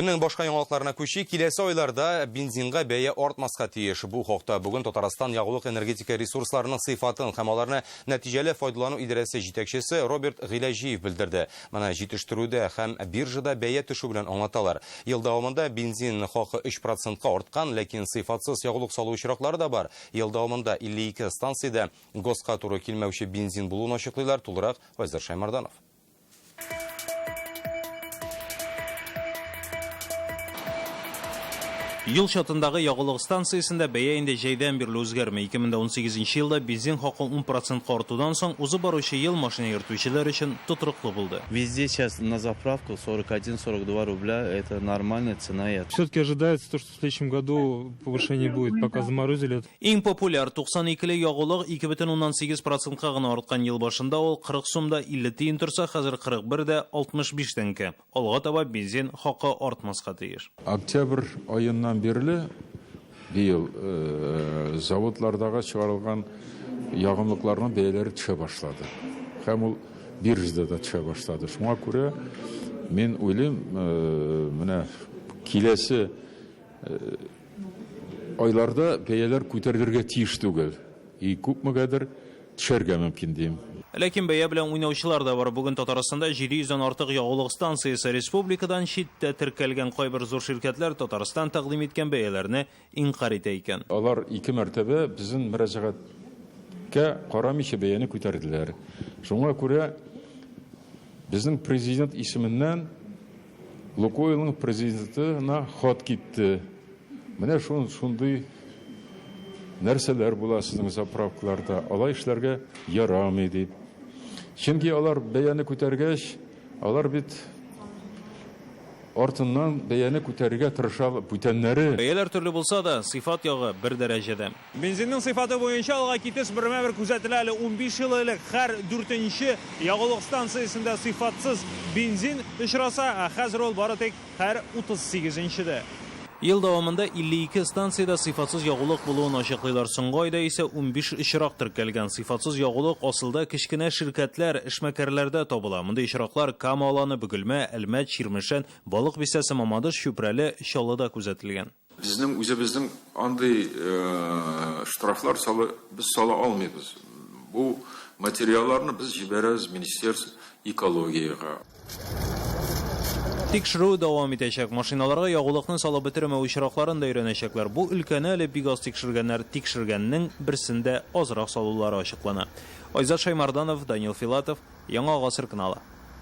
Көннең башка яңалыкларына күчик. Киләсе айларда бензинга бәя артмаска тиеш. Бу хакта бүген Татарстан ягулык-энергетика ресурсларының сыйфатын һәм аларны нәтиҗәле файдалану идарәсе җитәкчесе Роберт Гыйләҗиев белдерде. Моны җитештерүдә һәм биржада бәя төшү белән аңлаталар. Ел дәвамында бензин хакы 3 процентка арткан, ләкин сыйфатсыз ягулык салу очраклары да бар. Ел дәвамында 52 станциядә ГОСТка туры килмәүче бензин булуын ачыклыйлар. Тулырак Айзер Шаймарданов. Юл чатындагы ягулык станциясендә бәя инде җәйдән бирле үзгәрми. 2018 елда бензин хакы 10 процентка артудан соң, узып баручы ел машина йөртүчеләр өчен тотрыклы булды. Везде сейчас на заправку 41-42 рубля, это нормальная цена. Все-таки ожидается то, что в следующем году повышение будет, пока заморозили. Иң популяр 92 ле ягулык 2,8 процентка гына арткан ел башында ул 40 сум да 50 тиен торса, хәзер 41 дә 65 тәңкә. Алга таба бензин хакы артмаска тиеш. Октябрь аеннан бирле быел заводлардагы чыгарылган ягымлыкларның бәяләре төшә башлады. Һәм ул биржада да төшә башлады. Шуңа күрә мин уйлыйм, менә киләсе Айларда бәяләр күтәрелергә тиеш түгел. И күпмегәдер төшәргә мөмкин дим. Ләкин бәя белән уйнаучылар да бар. Бүген Татарстанда 700 дән артык ягулык станциясе. Республикадан читтә теркәлгән кайбер зур ширкәтләр Татарстан тәкъдим иткән бәяләрне инкарь итә икән. Алар ике мәртәбә безнең мөрәҗәгатькә карамыйча бәяне күтәрделәр. Шуңа күрә безнең президент исеменнән Лукойлның президентына хат китте. Менә шун шундый нәрсәләр була сезнең заправкаларда, алай эшләргә ярамый дип. Чөнки алар бәяне күтәргәч, алар бит артыннан бәяне күтәрергә тырыша бүтәннәре. Бәяләр төрле булса да, сыйфат ягы бер дәрәҗәдә. Бензинның сыйфаты буенча алга китеш бермә-бер күзәтелә әле. 15 ел элек һәр дүртенче ягулык станциясендә сыйфатсыз бензин очраса, ә хәзер ул бары тик һәр 38-нчедә. Ел дәвамында 52 станциядә сыйфатсыз ягулык булуын ачыклыйлар. Соңгы айда исә 15 очрак теркәлгән. Сыйфатсыз ягулык асылда кечкенә ширкәтләр, эшмәкәрләрдә табыла. Мондый очраклар Кама Аланы, Бөгелмә, Әлмәт, Чирмешән, Балык Бистәсе, Мамадыш, Чүпрәле, Чаллыда күзәтелгән. Безнең үзебезнең андый штрафлар сала, без сала алмыйбыз. Бу материалларны без җибәрәбез Министерство экологиягә. Тикшерү дәвам итәчәк. Машиналарга ягулыкны салып бетермәү очракларын да өйрәнәчәкләр. Бу өлкәне әле бик аз тикшергәннәр. Тикшергәннең берсендә азрак салулары ачыклана. Айзат Шаймарданов, Данил Филатов, Яңа гасыр каналы.